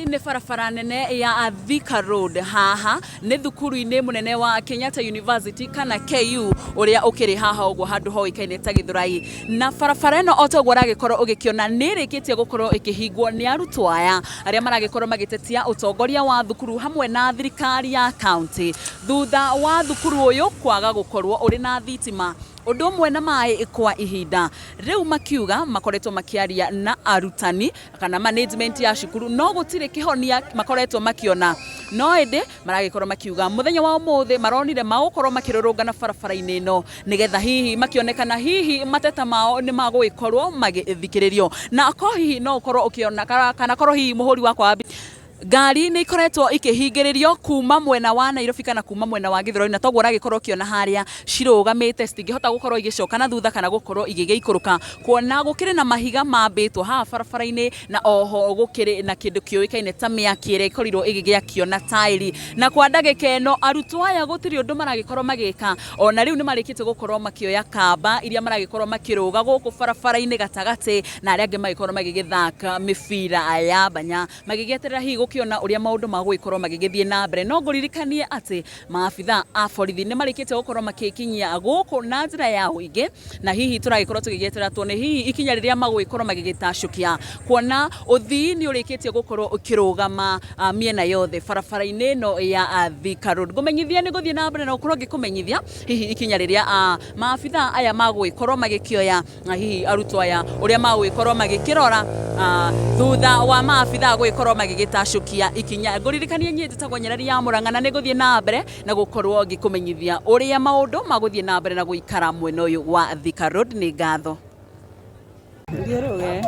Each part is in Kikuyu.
Nĩ barabara nene ya Thika Road. Haha nĩ thukuru-inĩ mũnene wa Kenyatta University kana KU ũrĩa ũkĩrĩ haha ũguo handũ hoĩkaine ta Gĩthũrai. Na barabara ĩno o ta ũguo ũragĩkorwo ũgĩkĩona nĩ ĩrĩkĩtie gũkorwo ĩkĩhingwo nĩ arutwo aya arĩa maragĩkorwo magĩtetia ũtongoria wa thukuru hamwe na thirikari ya county thutha wa thukuru ũyũ kwaga gũkorwo ũrĩ na thitima ũndũ ũmwe na maĩ kwa ihinda rĩu. Makiuga makoretwo makĩaria na arutani kana management ya cukuru no gũtirĩ kĩhonia makoretwo makiona, no ĩndĩ maragĩkorwo makiuga mũthenya wa ũmũthĩ maronire magũkorwo makĩrũrũngana barabara-inĩ ĩno nĩgetha hihi makĩonekana hihi mateta mao nĩ magũgĩkorwo magĩthikĩrĩrio. Na ko hihi no ũkorwo ũkĩona kana korwo hihi mũhũri wakwa wa ngari nĩ ikoretwo ikĩhingĩrĩrio kuma mwena wa Nairobi kana kuma mwena wa Gĩthũrai, na toguo ũragĩkorwo ũkĩona harĩa cirũgamĩte, citingĩhota gũkorwo igĩcoka na thutha kana gũkorwo igĩgĩikũrũka, kuona gũkĩrĩ na mahiga mambĩtwo haha barabara-inĩ, na oho gũkĩrĩ na kĩndũ kĩũĩkaine ta mĩaki ĩrĩa ĩkorirwo ĩgĩgĩakio na taĩri. Na kwa ndagĩka ĩno arutwo aya gũtirĩ ũndũ maragĩkorwo magĩka, ona rĩu nĩ marĩkĩtie gũkorwo makĩoya kamba iria maragĩkorwo makĩrũga gũkũ barabara-inĩ gatagatĩ, na arĩa angĩ magĩkorwo magĩgĩthaka mĩbira ya banya magĩgĩeterera hihi gũkĩona ũrĩa maũndũ magũgĩkorwo magĩgĩthiĩ na mbere. No ngũririkanie atĩ maabitha a borithi nĩ marĩkĩtie gũkorwo makĩkinyia gũkũ na njĩra ya ũingĩ, na hihi tũragĩkorwo tũgĩgĩeterera tuone hihi ikinya rĩrĩa magũgĩkorwo magĩgĩtacũkia, kuona ũthii nĩ ũrĩkĩtie gũkorwo ũkĩrũgama mĩena yothe barabara-inĩ ĩno ya Thika Road. Ngũmenyithia nĩ ngũthiĩ na mbere na gũkorwo ngĩkũmenyithia hihi ikinya rĩrĩa maabitha aya magũgĩkorwo magĩkĩoya na hihi arutwo aya ũrĩa magũgĩkorwo magĩkĩrora thutha wa maabitha gũgĩkorwo magĩgĩtacũkia ikinya. Ngũririkanie niĩ njĩtagwo Nyereri ya Mũrang'a, na nĩ ngũthiĩ na mbere na gũkorwo ngĩkũmenyithia ũrĩa maũndũ magũthiĩ na mbere na gũikara mwena ũyũ wa Thika Road. Nĩ ngatho. Thiũrũge.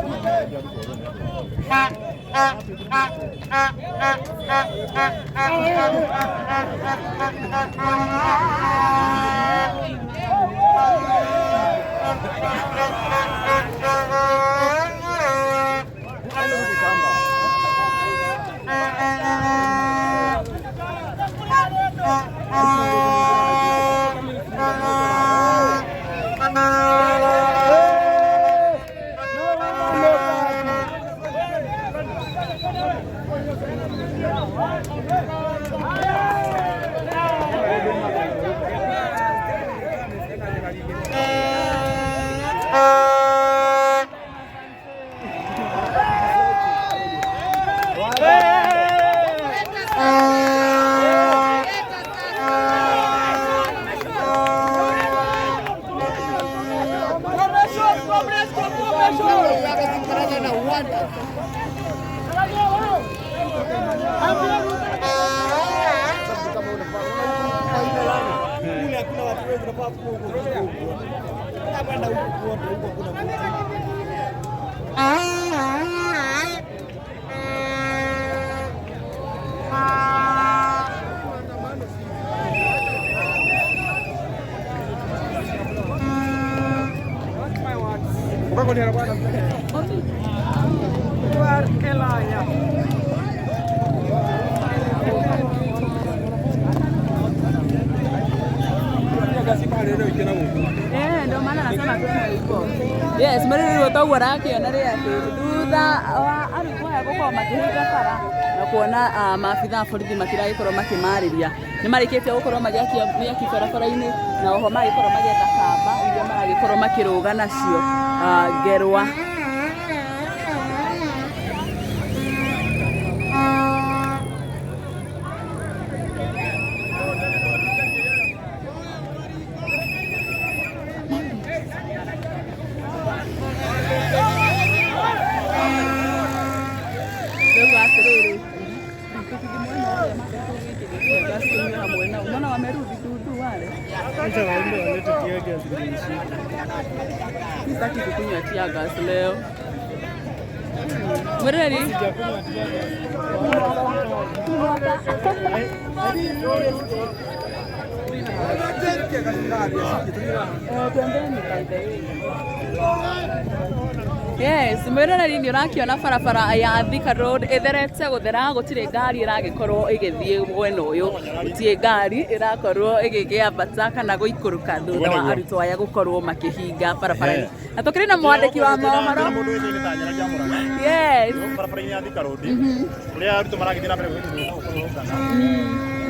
Eh, ndio maana nasema twende hivyo. Yes, mrĩrĩ toguo ũrakĩona rĩ atĩ thutha wa arutwo aya gũkorwo makĩhinga bara na kuona maabitha a borithi matiragĩkorwo makĩmarĩria, nĩ marĩkĩtie gũkorwo magĩakia mĩaki barabara-inĩ, na oho magĩkorwo magĩetha kamba iria maragĩkorwo makĩrũga nacio ngerwa. Rĩu atĩrĩrĩ, tũkĩthiĩ mwena ũrĩa matũgĩkĩria tear gas tũnyue hamwe nao. Mbona wamerudi dudu wale? Acha waende walete tear gas ndio ishike. Sitaki kukunywa tear gas leo. Mreri? Sijakunywa tear gas. Eh, twendeni by the way. Yes, mwĩroreri nĩ ũrakĩona barabara ya Thika Road ĩtherete gũthera, gũtirĩ ngari ĩragĩkorwo ĩgĩthiĩ mwena ũyũ, gũtirĩ ngari ĩrakorwo ĩgĩkĩambata kana gũikũrũka thutha wa arutwo aya gũkorwo makĩhinga barabara ĩno. Na tũkĩrĩ na mwandĩki wa mohoro. Mũndũ wĩtaine ta Nyarari ya Mũrang'a. Yes. Barabara-inĩ ya Thika Road kũrĩa arutwo maragĩthiĩ na mbere kũrũrũngana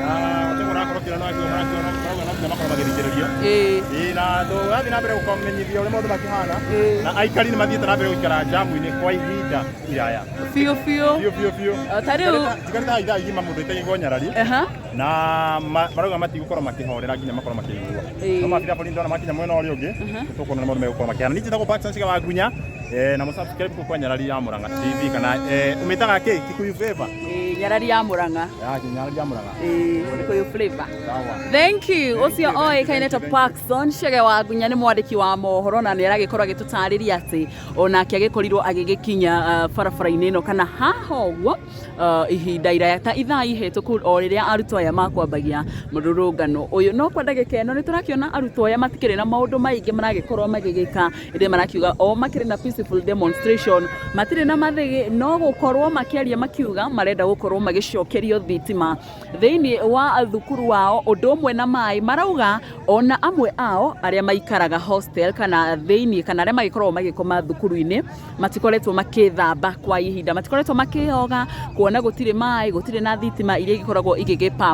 na ũtego ũrakorwo ũkĩona no marakĩona marauga no nginya makorwo magĩthikĩrĩrio. Ĩĩ, na tũrathiĩ na mbere gũkamenyithia ũrĩa maũndũ makĩhana na aikari nĩ mathiĩte na mbere gũikara jamu-inĩ kwa ihinda iraya. Biũ biũ. Biũ biũ biũ. O, ta rĩu- Njikarĩte haha ithaa igima mũndũ ĩtagĩrwo Nyarari na marauga matigũkorwo makĩhorera nginya makorwo makĩiguo. No maabithaa borithi ndona makinya mwena ũrĩa ũngĩ nĩtũkuona nĩ maũndũ megũkorwo makĩhana. Niĩ njĩtagwo Paxson Chiga wa Ngunya, na mũsubscribe kũu kwa Nyarari ya Mũrang'a TV kana ũmĩtaga kĩ Kikuyu Flavor. Ĩĩ, Nyarari ya Mũrang'a. Ya Nyarari ya Mũrang'a. Ĩĩ, Gĩkũyũ Flavor. Sawa. Thank you. Ũcio oĩkaine ta Paxson Chege wa Ngunya nĩ mwandĩki wa mohoro na nĩ aragĩkorwo agĩtũtarĩria atĩ onake agĩkorirwo agĩgĩkinya barabara-inĩ ĩno kana haha ũguo ihinda iraya ta ithaa ihĩtũku o rĩrĩa arutwo aya makwambagia mũrũrũngano ũyũ. No kwa ndagĩka ĩno nĩ tũrakĩona arutwo aya matikĩrĩ na maũndũ maingĩ maragĩkorwo magĩgĩka, ĩndĩ marakiuga o makĩrĩ na peaceful demonstration, matirĩ na mathĩgĩ, no gũkorwo makĩaria makiuga marenda gũkorwo magĩcokerio thitima thĩinĩ wa thukuru wao ũndũ ũmwe na maĩ. Marauga ona amwe ao arĩa maikaraga hostel kana thĩinĩ kana arĩa magĩkoragwo magĩkoma thukuru-inĩ matikoretwo makĩthamba kwa ihinda, matikoretwo makĩoga kuona gũtirĩ maĩ, gũtirĩ na thitima iria igĩkoragwo igĩgĩpamp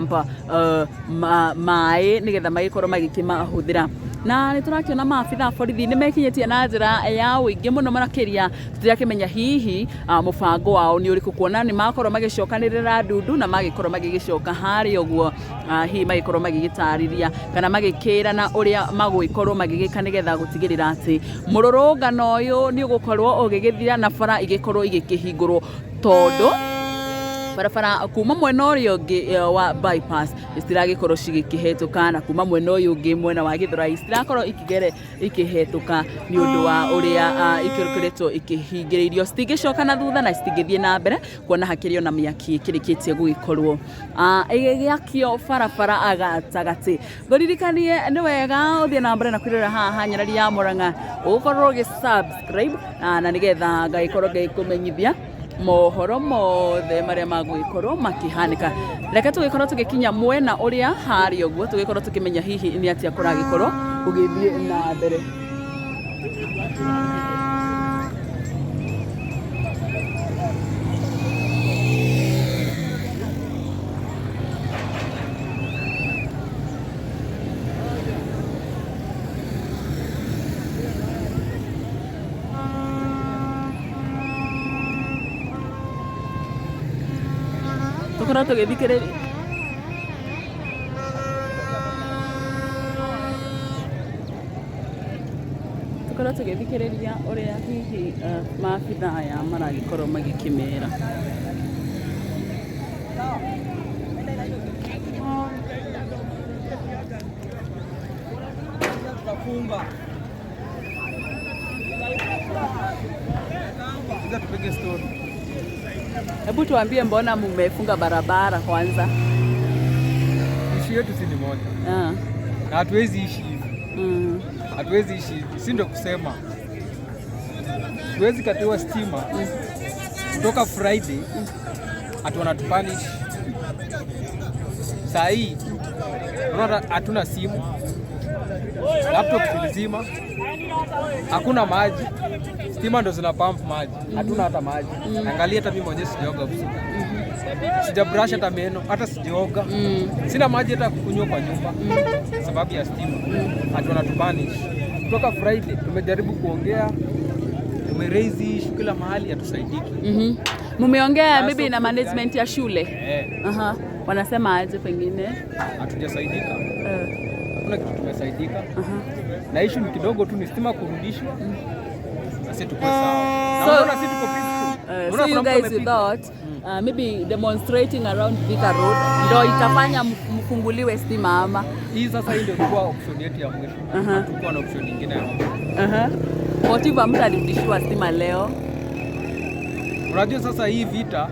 maĩ nĩgetha magĩkorwo magĩkĩmahũthĩra. Na nĩ tũrakĩona maabitha a borithi nĩ mekinyĩtie na njĩra ya ũingĩ mũno makĩria, tũtirakĩmenya hihi mũbango wao nĩ ũrĩkũ kuona nĩ makorwo magĩcokanĩrĩra ndundu na magĩkorwo magĩgĩcoka harĩa ũguo, hihi magĩkorwo magĩgĩtarĩria kana magĩkĩrana ũrĩa magũgĩkorwo magĩgĩka nĩgetha gũtigĩrĩra atĩ mũrũrũngano ũyũ nĩ ũgũkorwo ũgĩgĩthira na bara igĩkorwo igĩkĩhingũrwo, tondũ barabara kuma mwena ũrĩa ũngĩ wa bypass citiragĩkorwo cigĩkĩhetũka, na kuma mwena ũyũ ũngĩ mwena wa Gĩthũrai citirakorwo ikĩgere ikĩhetũka nĩ ũndũ wa ũrĩa ikoretwo ikĩhingĩrĩirio, citingĩcoka na thutha na citingĩthiĩ na mbere kuona hakĩrĩ ona mĩaki ĩkĩrĩkĩtie gũgĩkorwo ĩgĩakio barabara gatagatĩ. Ngũririkanie nĩ wega ũthiĩ na mbere na kwĩrorera haha Nyarari ya Mũrang'a, ũgũkorwo ũgĩ subscribe na nĩgetha ngagĩkorwo ngĩkũmenyithia mohoro mothe marĩa magũgĩkorwo makĩhanĩka. Reke tũgĩkorwo tũgĩkinya mwena ũrĩa harĩa ũguo tũgĩkorwo tũkĩmenya hihi nĩ atĩa kũragĩkorwo gũgĩthiĩ na mbere. Tũkorwo tũgĩthikĩrĩria tũkorwo tũgĩthikĩrĩria ũrĩa hihi maabitha aya maragĩkorwo magĩkĩmera. Hebu tuambie, mbona mmefunga barabara kwanza? Issue yetu si ni moja na hatuwezi ishi hivi, hatuwezi ishi hivi, si ndio kusema tuwezi katiwa stima kutoka Friday, ati wanatupunish saa hii. Unaona hatuna simu, laptop tulizima, hakuna maji, stima ndo zina pump maji, hatuna hata maji. Angalia, hata mimi mwenyewe sijaoga usiku, sijabrush hata meno, hata sijaoga, sina maji hata kunywa kwa nyumba sababu ya stima. Ati wanatupunish kutoka Friday. Tumejaribu kuongea, tumeraise issue kila mahali, hatusaidiki. Mumeongea Sasa maybe na management ya shule? Eh, Aha. Wanasema aje pengine? Hatujasaidika, hakuna kitu tumesaidika. Na issue ni kidogo tu, ni stima kurudishwa na sisi tuko sawa. Na unaona sisi tuko peaceful. Unaona So you kuna mtu guys amepigwa. thought maybe demonstrating around Thika Road ndo itafanya mfunguliwe stima ama? Hii sasa, hii ndio ilikuwa option yetu ya mwisho. Hatukuwa na option nyingine ya mwisho. Aha. What if hamtarudishiwa stima leo? Unajua sasa hii vita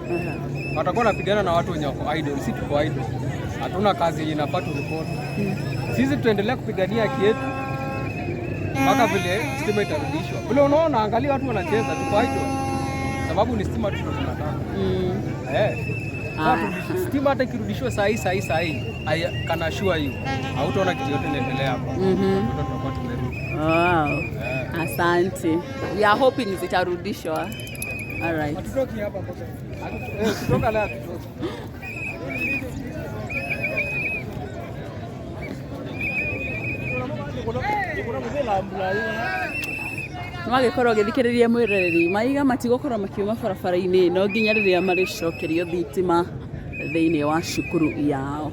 watakuwa wanapigana na watu wenye wako idle, si tuko idle. Hatuna kazi yenye inafaa turipoti. Sisi tutaendelea kupigania haki yetu. Mpaka vile stima itarudishwa. Vile unaona, angalia watu wanacheza tu kwa hiyo. Sababu ni stima tu ndo tunataka. Eh. Sasa stima hata ikirudishwa saa hii saa hii saa hii, I can assure you. Hautaona kitu yote inaendelea hapa. Watoto tutakuwa tumerudi. Wow. Asante. We are hoping zitarudishwa. All right. Hatutoki hapa mpaka. Kutoka leo hatutoki. Nĩwagĩkorwo ũgĩthikĩrĩria mwĩroreri maiga matigũkorwo makiuma barabara-inĩ no nginya rĩrĩa marĩcokerio thitima thĩinĩ wa cukuru yao.